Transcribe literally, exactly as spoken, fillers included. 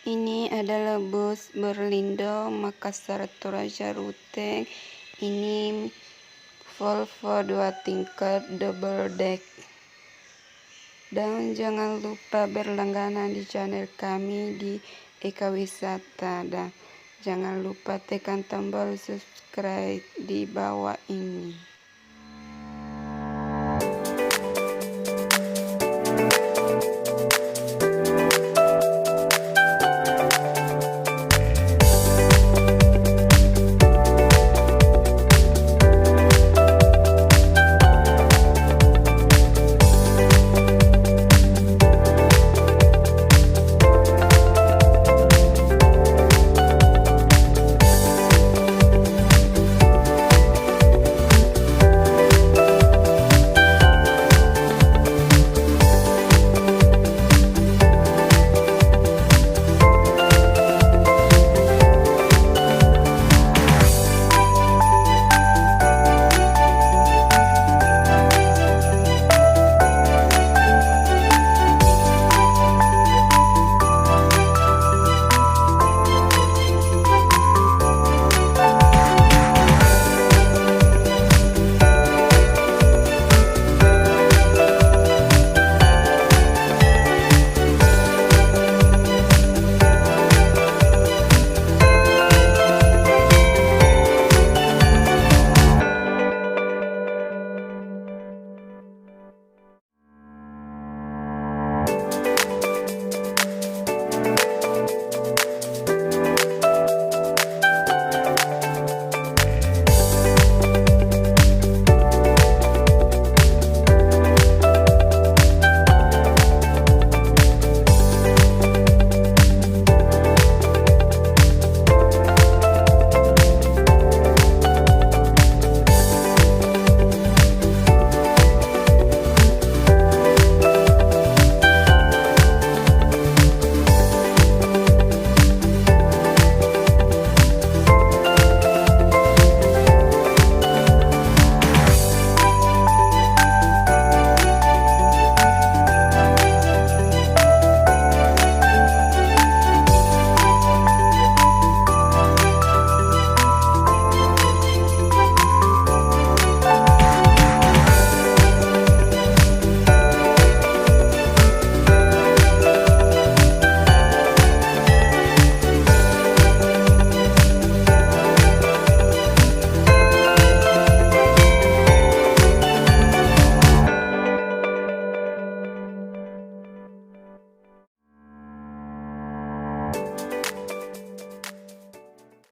Ini adalah bus Berlindo Makassar to Raja Ruteng. Ini Volvo dua tingkat double deck. Dan jangan lupa berlangganan di channel kami di Eka Wisata, dan jangan lupa tekan tombol subscribe di bawah ini.